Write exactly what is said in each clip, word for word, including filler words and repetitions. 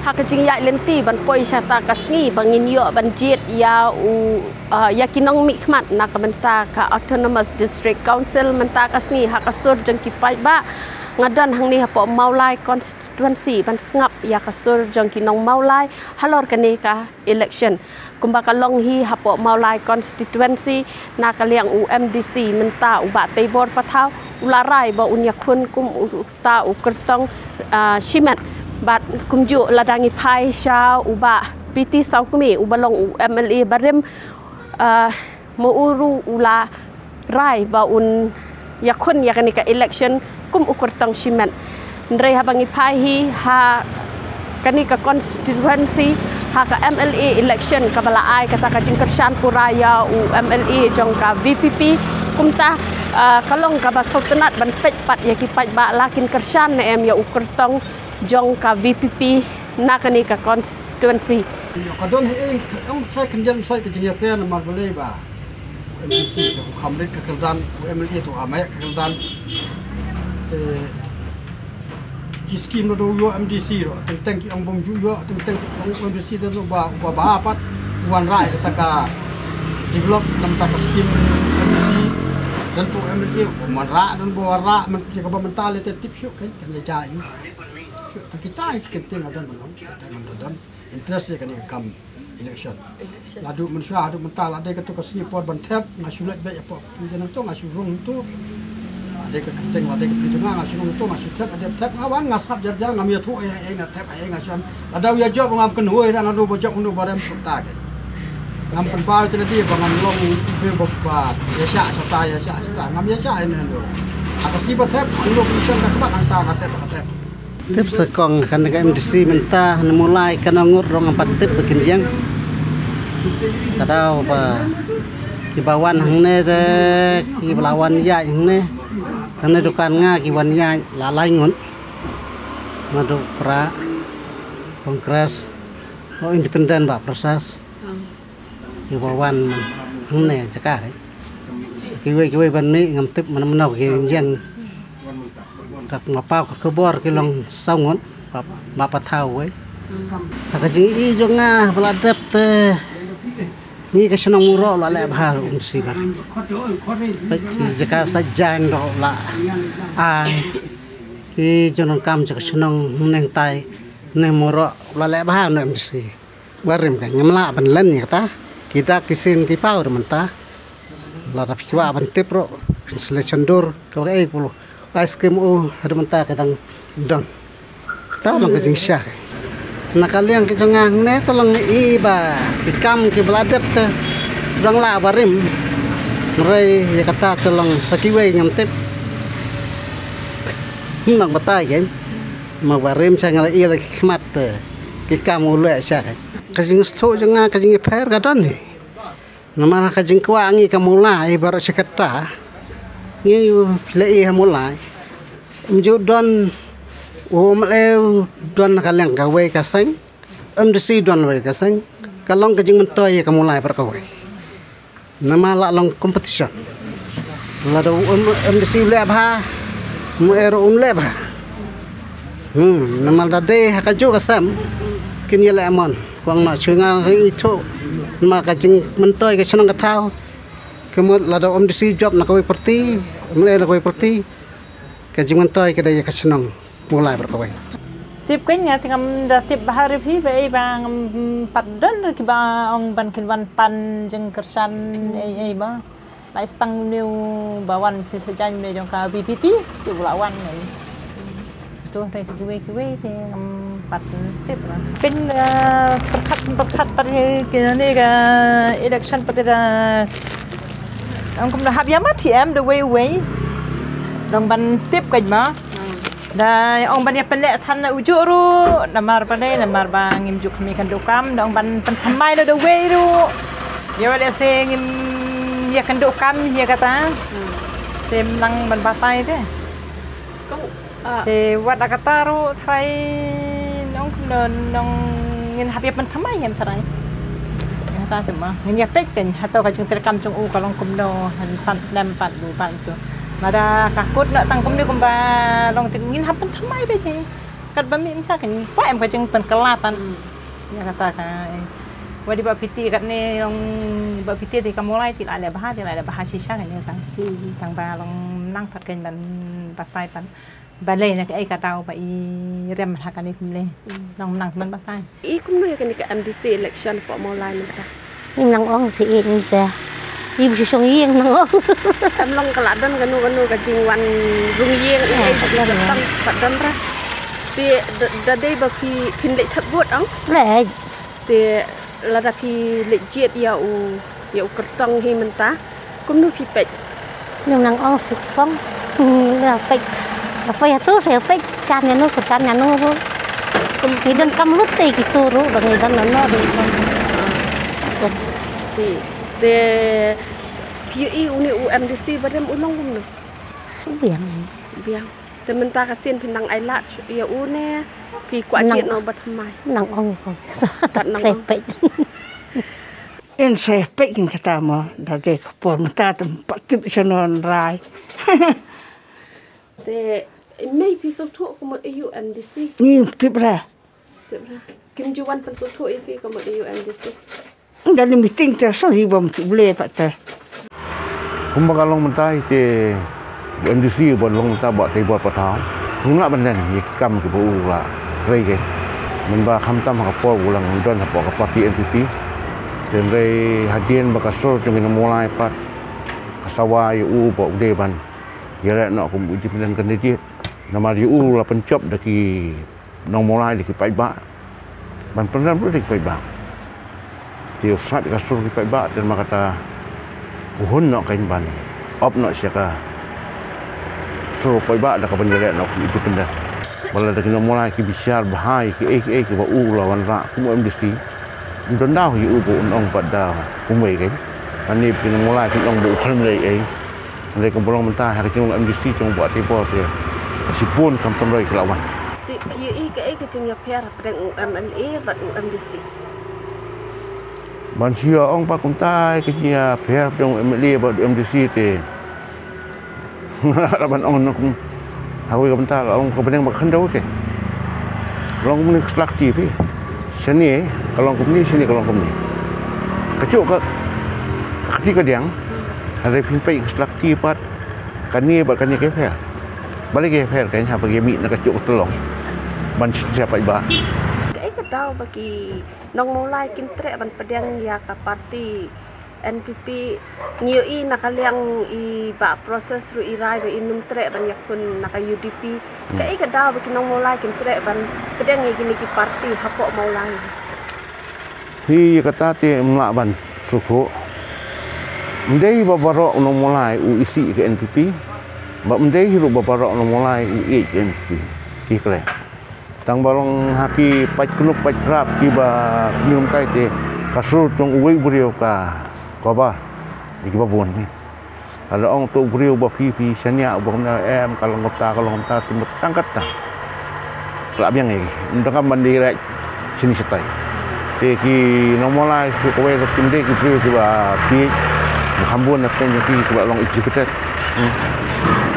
Ha ka jingïaid lynti ban poi sha kata ka sngi ba ngin ïoh ban jied ïa u, ah, ïa ki nongmihkhmat na ka bynta ka Autonomous District Council mynta ka sngi ha ka sur jong ki paidbah, nga don hangne hapoh Mawlai constituency ban sngap ïa ka sur jong ki nong Mawlai halor kane ka election. Kumba ka long hi hapoh Mawlai constituency, na ka liang u M D C mynta u Bah Teibor Pathaw u la rai ba un ïakhun kum uta u kyrtong, ah, shimet. Bad kumjuh lada ngi phai sha u Bah P T Sawkmie uba long u M L A barim, ah, ma u ruh u la rai ba un ïakhun ïa kane ka election kum u kyrtong shimet. Hynrei haba ngi phai hi ha kane ka constituency, ha ka M L A election kaba la ai kata ka jingkyrshan pura ïa u M L A jong ka V P P, kumta, ah, ka long kaba sngewtynnat ban peit pat ïa ki paidbah la kin kyrshan ne em ïa u kyrtong jong ka V P P na kane ka constituency. Ka don hi eng ong trai kynjan soi ka jingïapher namar balei ba M D C te u kham rit ka kyrdan, u M L A te u kham rit ka kyrdan. Te ki skim ruh da u ïoh M D C ruh, teng teng ki ong bym ju ïoh, teng teng ki ong M D C te ruh ba, ba, ba pat u wanrah ïa kata ka develop na bynta ka skim M D C. Don u M L A u wanrah, don ba wanrah, man ki kaba mynta lei te tip shuh kan, kan ïa jia ïa u. Shuh, ta kita ki kyntien la don ban ong, kita ban don. Interest ïa kane ka kam election. Election. La duh mynshuwa haduh mynta la dei kato ka sngi por ban thep, nga shu leit beit hapoh pynjah nangto, nga shu rung nangto. La dei ka kyrteng, la dei ka pynjah nga, nga shu rung nangto, nga shu thep, la dei thep, nga wan, nga sngap jar jar, ngam ïathuh ei ei, nga thep ei ei, nga shu wan. Lada u ïajop ngam kynhoi, nga ong ba jop, nga ong ba rem, kumta ke. Ngam pynpaw te lade ba ngan long u briew ba, ba ïaishah shata, ïaishah shata. Ngam ïaishah ei ei, nga ong. Ha ka sngi ba thep, nga ong ba election ka khmat hangta, nga thep, nga thep. Tip sa kong kane ka M D C mynta ha Mawlai, kane ngut ruh ngam pat tip ba kin ïeng. Ka daw ba kiba wan hangne te, kiba la wan ïaid hangne. Hangne dukan nga ki wan ïaid la lai ngut. Naduh Prah, Congress, oh, Independent ba Prasas. Kiba wan hangne jaka, eh. Kiwei kiwei ban mih ngam tip mano mano ki ïeng. Kat ma paw ka khubor ki long saw ngut, ba, ba pathaw wei. Ha ka jingïohi jong nga ba la dep te ngi ka shnong Mawroh la leh bha ruh um si bar. Peit ki jaka sa jaiñ ruh la ai. Ki jingdonkam jong ka shnong mynne tai ne Mawroh la leh bha ruh um si. Barim ka ngim lah ban len ïa kata. Ki dak ki sien ki paw ruh mynta. Lada phi kwah ban tip ruh, phin sngewsyndur, ka ba ei pulu. Ice cream u ruh mynta ka dang don. Kata long ka jingshisha. Na ka liang ka jong nga hangne te long i ba ki kam ki ba la dep te dang lah barim. Hynrei ïa kata te long sa kiwei ngam tip. Hm, nang batai kein. Ma barim sha nga la ïa la ki khmat te ki kam u leh sha kein. Ka jingsngewthuh jong nga ka jingïapher ka don hi. Namar ka jingkwah ngi ka Mawlai baroh shi katta. Ngi u phi la ïa ha Mawlai. Ym ju don u M L A u don ka liang kawei ka seng. M D C don wei ka seng. Ka long ka jingmyntoi ïa ka Mawlai baroh kawei. Namar la long competition. Lada u M-, M D C u leh bha, M L A ruh un leh bha. Hmm, namar da dei ha kajuh ka sem kin ïaleh mon. Kwah nga shu nga ithuh. Namar ka jingmyntoi ka shnong ka thaw. Ka mut lada u M D C jop na kawei parti, M L A na kawei parti. Ka jingmyntoi ka dei ka shnong Mawlai baroh kawei. Tip kein nga te ngam da tip bha ruh phi ba ei ba ngam pat don ruh kiba ong ban kin wan pan jingkyrshan ei ei ba. Lai stang une u ba wan shi sa jaiñ une jong ka V P P, te u la wan ne. To te kiwei kiwei te ngam pat tip la. Pyn, eh, pyrkhat sym pyrkhat pat hi kine ka election pat da. Ong kum da hap ïa mat hi em da wei wei. Dang ban tip ka ma. Da ong ban ïa pynleh than na u juh ruh, namar ba dei, namar ba ngim ju khmih kynduh kam, da ong ban pynthymmai na da wei ruh. Ïa wa leh se ngim ïa kynduh kam ïa kata. Hmm. Te ym nang ban batai te. Kong, ah. Te wat da kata ruh trai nong, nong, nong ngin hap ïa pynthymmai ïa trai. Ïa kata te ma. Ngin ïa peit kein hato ka jingtreikam jong u ka long kumno, ha san snem pat bu pat tu. Lada ka kut na tang kumne kumba long te ngin hap pynthymmai beit hi. Katba mih mynta kane, ba em ka jingpynkylla pat. Hmm. Ïa kata ka, eh. Wat dei ba phi tip katne, ong ba phi tip te ka Mawlai te la leh bha, te la leh bha shisha kane tang. Hmm. Tang ba long mynta pat kane ban batai pat. Balei na kaei ka daw ba i rem ha kane kumne. Hmm. Long mynta pat batai. I kumno ïa kane ka M D C election hapoh Mawlai mynta? Ngim nang ong phi ïeit mynta. Ïa ba shu shong ïing nang ong. Em long ka la don kano kano ka jingwan rung ïing ïa, eh, ïa, ka don, ïa, don, pat don ra. Te da, da dei ba phi, phin leit thep vote ong? Leit. Te lada phi leit jied ïa u, ïa u kyrtong hi mynta, kumno phi peit? Ngim nang ong suk pong. Ngim nang peit. Ka peit hatu sa peit. Chan ïa no, ka chan ïa no ruh. Kum- ngi donkam lut te kitu ruh, ba ngi don no ruh. Te, te phi ïohi une u M D C ba rem u long kumno? Biang. Biang. Te mynta ka sien phi nang ai lad ïa u ne phi kwah jied noh ba thymmai? Nang ong ko. Pat nang ong. Peit. Yn sa peit kin kata mo, da dei ka por mynta te pat tip shano rai. Te mei phi sngewthuh ka mut aïu M D C? Ngim tip re. Tip re. Kim ju wan pynsngewthuh ïa phi ka mut aïu M D C? Nga da meeting te, sorry, bym tip le pat te. Kumba ka long mynta te, M D C ba long mynta Bah Teibor Pathaw. Ngim lah ban len ïa ki kam kiba u la trei kein. Mynba khamtam ha ka por u la don hapoh ka party N P P. Hynrei hadien ba ka sur jong ki nong Mawlai pat ka sawa ïa u ba u dei ban ïaleh noh kum independent candidate. Namar ïa u la pynjop da ki nong Mawlai da ki paidbah. Ban pynrem ruh da ki paidbah. Te u sngap ïa ka sur ki paidbah, te namar kata u hun noh kein ban op noh sha ka sur paidbah da ka ban ïaleh noh kum independent. Ba lada ki nong Mawlai ki bishar bha ïa kiei kiei kiba u la wanrah kum u M D C, ym don daw ïa u ba un ong pat da kumwei kein. Kane ba ki nong Mawlai kin ong ba u khlem leh ei. Hynrei kumba long mynta ha ka jingmut M D C jong u Bah Teibor te shibun kam pynroi ki la wan. Te phi ïohi kaei ka jingïapher hapdeng u M L A bad u M D C? Ban shu ong pat kumta ka jingïapher hapdeng u M L A bad u M D C te nga lah ban ong noh kum ha kawei ka bynta la long ka bneng bad khyndew kein. Long kumne ka slak kti phi. Shane ka long kumne, shane ka long kumne. Ka juh ka, ka kti ka diang. Hynrei phin peit ka slak kti pat, kane bad kane ka pher. Balei ka pher? Ka hynrei haba ki mih na ka juh ka tyllong ban sngewsih paidbah. Kaei ka daw ba ki nong Mawlai kim treh ban pdiang ïa ka party N P P? Ngi ïohi na ka liang i Bah Proses ruh i rai ba i nym treh ban ïakhun na ka U D P. Hmm. Kaei ka daw ba ki nong Mawlai kim treh ban pdiang ïa kine ki party hapoh Mawlai? Hi, ïa kata te ym lah ban sngewthuh. Ym dei ba baroh u nong Mawlai u isih ïa ka N P P, bad ym dei hi ruh ba baroh u nong Mawlai u ïeit ïa ka N P P. Ki khlem. Tang ba long ha ki paid knup paid trap kiba kynmaw mynta te ka sur jong uwei u briew ka cover ïa kiba bun hi. Lada ong to u briew ba phi phi shaniah ba kumne, em, ka long kumta, ka long kumta, te mut tang kata. Ka la biang ïa ki. Ym donkam ban direct shane shatai. Te ki nong Mawlai shu kawei ruh kim dei ki briew kiba phi, kham bun na pdeng jong ki kiba long educated. Hmm.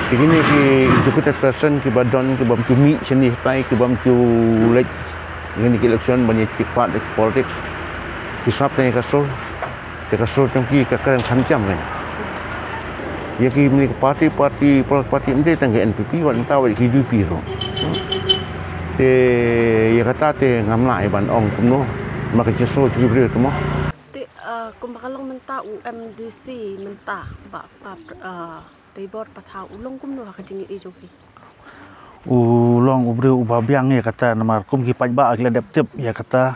Te kine ki educated person kiba don, kibym ju mih shane shatai, kibym ju leit ïa kine ki election ban ïa take part ïa ki politics. Ki sngap tang ïa ka sur. Te ka sur jong ki ka kren kham jam kein. Ïa ki mane ka party, party, political party, ym dei tang ka N P P, wat mynta wat ki U D P ruh. Te ïa kata te ngam lah ban ong kumno, ma ka jingsngew jong ki briew te mo. Te, ah, kumba ka long mynta u M D C mynta, Bah, Bah, ah, Teibor Pathaw, u long kumno ha ka jingïohi jong phi? U long u briew uba biang ïa kata, namar kum ki paidbah ki la dep tip ïa kata,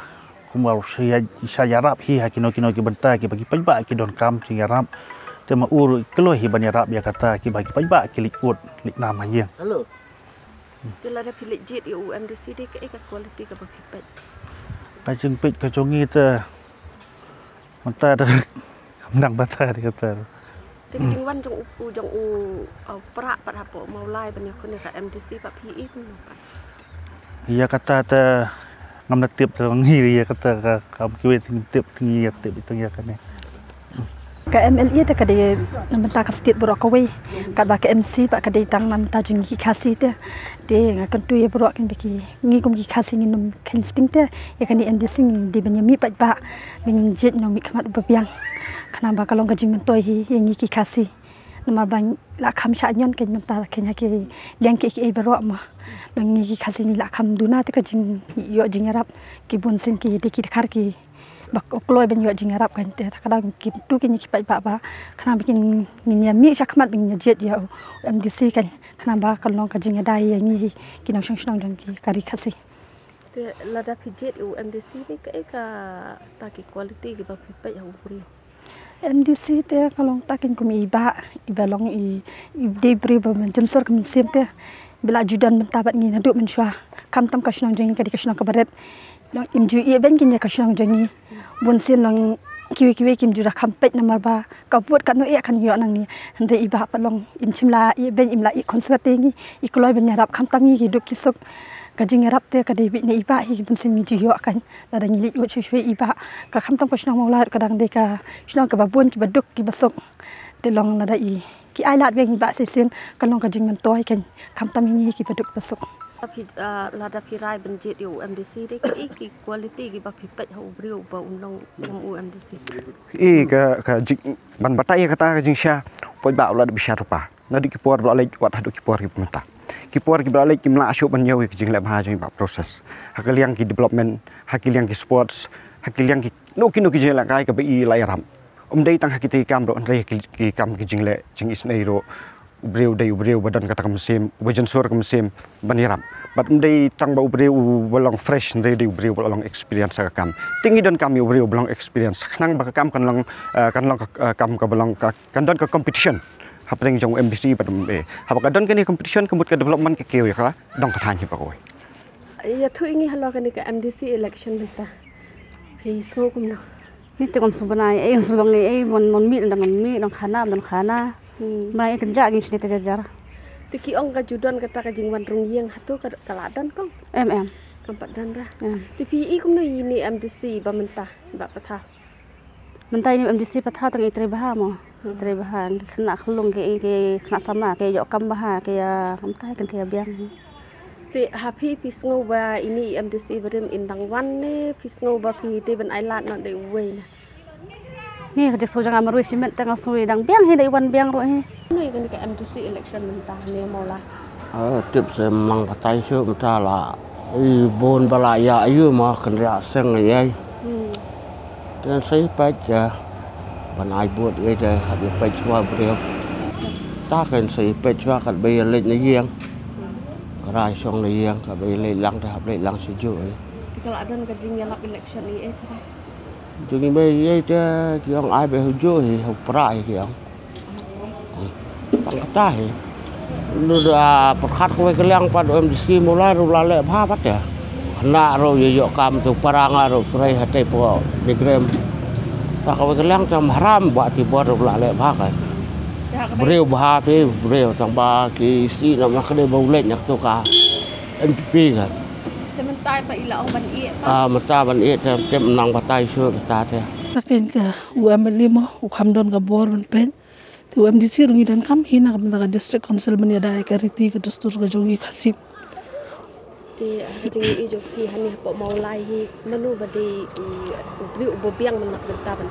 kumba u sa ïa, sa ïarap hi ha kino kino ki bynta kiba ki paidbah ki donkam jingïarap. Te ma u ruh kloi hi ban ïarap ïa kata kiba ki paidbah ki leit ud leit nam ha ïing. Hello. Te lada phi leit jied ïa u M D C te kaei ka quality kaba phi peit? Ka jingpeit ka jong ngi te mynta te kam dang bata ïa kata. Te ka jingwan jong u, u jong u, uh, Prah pat hapoh Mawlai ban ïakhun ïa ka M D C pat phi i kumno pat? Ïa kata te ngam da tip te ngi ïa kata ka, kam kiwei te ngi tip, te ngi ïa tip ïa kane. Ka M L A te ka dei na bynta ka state baroh kawei. Katba ka M C pat ka dei tang na bynta jong ngi ki Khasi te. Te nga kyntu ïa baroh kin ba ki ngi kum ki Khasi ngin ym kheiñ sting te. Ïa kane M D C ngi dei ban ïa mih pat ba ba ngin jied nongmihkhmat ba biang. Khnang ba ka long ka jingmyntoi hi ïa ngi ki Khasi. Namar ba la kham shah ñion kein mynta kein ha ki liang kiei kiei baroh ma. Ngi ki Khasi ngi la kham duna te ka jingïoh jingïarap ki bun sien ki dei ki dkhar ki ba kloi ban ïoh jingïarap kein te ka dang ki tu kein ki paidbah ba khnang ba kin ngin ïa mih shakhmat ba ngin ïa jied ïa u M D C kein khnang ba kan long ka jingïadei ïa ngi ki nongshong shnong jong ki ka ri Khasi. Te lada phi jied ïa u M D C ne kaei kata ki quality kiba phi peit ha u briew? M D C te ka long ta kein kum i bah, i ba long i, i dei briew ba mynsiem sor ka mynsiem te. Ba la ju don bynta bad ngi naduh mynshuwa. Khamtam ka shnong jong ngi ka dei ka shnong kaba rit. Long im ju ïeh beiñ kein ïa ka shnong jong ngi. Bun sien long kiwei kiwei kim ju da kham peit namar ba ka vote katno eh kan ïoh nangne. Hynrei i bah pat long im shym la ïeh beiñ im la ïeh khonswet te ngi. I kloi ban ïarap khamtam ngi ki duk ki suk. Ka jingïarap te ka dei beit na i bah hi ki bun sien ngi ju ïoh kein. Lada ngi leit wut shuh shuh i bah ka khamtam ka shnong Mawlai ka dang dei ka shnong kaba bun kiba duk kiba suk. Te long lada i ki ai lad biang i bah shisien ka long ka jingmyntoi kein khamtam ïa ngi kiba duk ba suk. Lada phi, ah, lada phi rai ban jied ïa u M D C dei kiei ki quality kiba phi peit ha u briew ba un long kum u M D C? I ka, ka jing, ban batai ïa kata ka jingshisha, u paidbah u la dep bishar rupa. Naduh ki por ba la leit wat haduh ki por kiba mynta. Ki por kiba la leit kim lah shuh ban ñiew ïa ki jingleh bha jong i bah Proses. Ha ka liang ki development, ha ki liang ki sports, ha ki liang ki no ki no ki jingleh kai kaba i la ïarap. Um dei tang ha kita ki kam ruh hynrei ha ki, ki kam ki jingleh jingisynei ruh. U briew dei u briew ba don kata ka mynsiem, uba jynsur ka mynsiem ban ïarap. Bad um dei tang ba u briew uba long fresh hynrei dei u briew ba long experience ha ka kam. Te ngi donkam ïa u briew ba long experience khnang ba ka kam kan long, eh, kan long ka, eh, kam kaba long ka kan don ka competition hapdeng jong u M D C bad u M L A. Haba ka don kane competition ka mut ka development ka kiew ïa ka dong ka thaiñ hi ba kawei. Ïathuh ïa ngi halor kane ka M D C election mynta. Phi sngew kumno? Ngi te ngam sngewbha ei, ngam sngewbha ei, ei, mon, mon mih, dang mon mih, dang khana, dang khana. Hmm. Mlai ei kynjah ngi shane te jar jar. Te ki ong ka ju don kata ka jingwan rung ïing hato ka, ka la don kong? Em, em. Kam pat don ra. Em. Te phi i kumno ïa ine M D C ba mynta, ba pathaw? Mynta ine M D C pathaw tang i trei bha mo. Hmm. I trei bha, khynnah khyllung ki, ki khynnah samla ki ïoh kam bha, ki ïa, mynta kan ki ïa biang. Te ha phi phi sngew ba ine i M D C barim in dang wan ne phi sngew ba phi dei ban ai lad noh dei uwei ne? Ngi ka jingsngew jong nga marwei shimet te nga sngew i dang biang hi, dei wan biang ruh hi. Kumno ïa kane ka M D C election mynta ne Mawlai? Ah, tip sa mang batai shuh mynta la i bun ba la ïa ïa ma kynriah seng ïa. Hmm. Te sa ïa peit ïa ban ai vote ïa te hap ïa peit shuwa briew. Ta kan sa ïa peit shuwa katba ïa leit na ïing. Ka rai shong na ïing katba ïa leit lang te hap leit lang sha juh ïa. Ka la don ka jingïalap election ïa te. Jong i mei ei te ki ong ai ba hu ju hi hu pra hi ki ong. Tang kata hi. Nu da pyrkhat kawei ka liang pat u M D C Mawlai ruh la leh bha pat ïa. Khynnah ruh ïa ïoh kam tu para nga ruh trei ha tei po degree. Ta kawei ka liang te mahram ba ti bor ruh la leh bha ka. Briew bha phi briew tang ba ki si na ma ka dei ba u leit na tu ka M P P ka. Te mynta pat i la ong ban ïeh pat. Ah, mynta ban ïeh te, te nang batai shuh mynta te. Ta kein ka u M L A mo, u kham don ka bor ban peit. Te u M D C ruh ngi donkam hi na ka bynta ka district council ban ïada ïa ka riti ka dustur ka jong ngi Khasi. Te ha ka jingïohi jong phi hangne hapoh Mawlai hi mano ba dei u, u briew uba biang ban lap bynta ban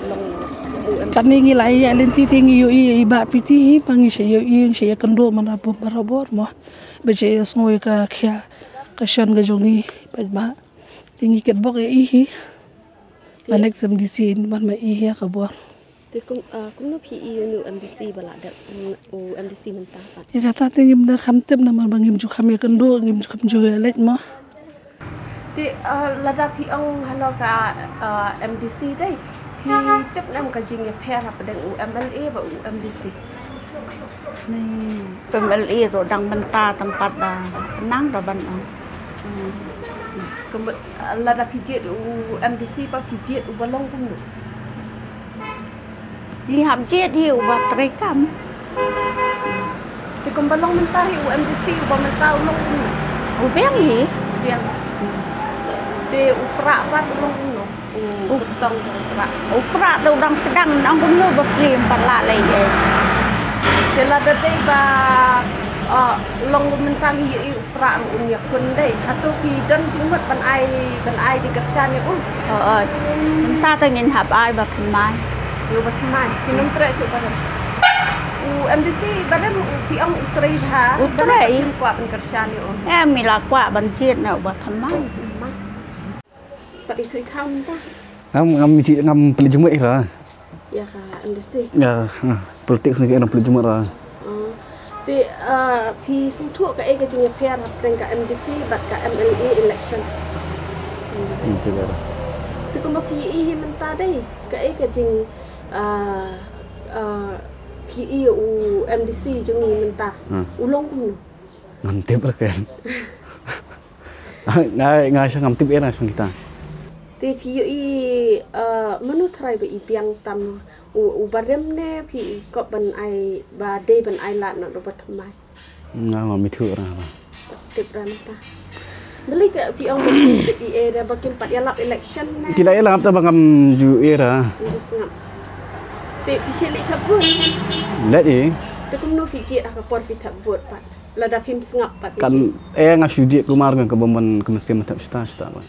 long u M D C? Kane ngi la ïa lynti te ngi ïohi ïa i Bah Piti hi ba ngi sa ïohi ngi sa ïakynduh man la bun barabor mo. Ba sa ïasngew ïa ka khia ka shon ka jong ngi paidbah. Te ngi kitbok ïa i hi. Te ba next M D C in wan ma i hi ha ka bor. Te kum, ah, kumno phi i ïa une u M D C ba la dep, mm, u M D C mynta pat? Ïa kata te ngim da kham tip namar ba ngim ju kham ïakynduh, ngim ju kham ju ïaleit mo. Te, ah, lada phi ong halor ka, ah, M D C dei, phi tip ne em ka jingïapher hapdeng u M L A bad u M D C? Ni. U M L A ruh dang mynta tang pat da nang da ban ong. Hmm. Kumba, lada phi jied u M D C ba phi jied uba long kumno? Ngi hap jied hi uba trei kam. Te kumba long mynta hi u M D C uba mynta u long kumno? U biang hi. Biang. Te u Prah pat u long kumno? U tong u pra. U pra tu dang sdang nang kumno ba plim pat la lei eh. Te lada dei ba, uh, long mynta ngi ïohi u pra ruh un ïakhun dei. Hato phi don jingmut ban ai, ban ai jingkyrshan ïa u? Oh, oh. Mynta te ngin hap ai ba thymmai. Ïa ba thymmai. Phi nym treh shuh ba thymmai. U M D C ba thymmai u phi ong u trei bha. U trei. Phi kwah ban kyrshan ïa u. Em, ngi la kwah ban jied na u ba thymmai. Pat i thui kham ta. Ngam, ngam ïohi, ngam pynleit jingmut ïa ra. Ïa ka M D C. Ïa, ha, politics ngi ngam pynleit jingmut ra. Oh. Te, ah, phi sngewthuh kaei ka jingïapher hapdeng ka M D C bad ka M L A election? Hmm, te ba. Te kumba phi ïohi hi mynta dei, kaei ka jing, ah, ah, phi ïohi u M D C jong ngi mynta. Hmm. U long kumno? Ngam tip ra kan. Nga, nga sha ngam tip ïa na sha kita. Te phi ïohi, eh, mano tharai ba i biang tam u, u barim ne phi i kop ban ai ba dei ban ai lad na u ba thymmai? Nga ngam ithuh ra ba. Tip ra mynta. Balei ka phi ong ba phi tip i ïa ra ba kim pat ïalap election ne? Ki la ïalap ta ba ngam ju ïa ra. Ju sngap. Te phi shu leit thap vote? Leit i. Te kumno phi jied ha ka por phi thap vote pat? Lada phim sngap pat. Kan, eh, nga shu jied kumar kan ka bym ban ka mynsiem thap shata shata ba.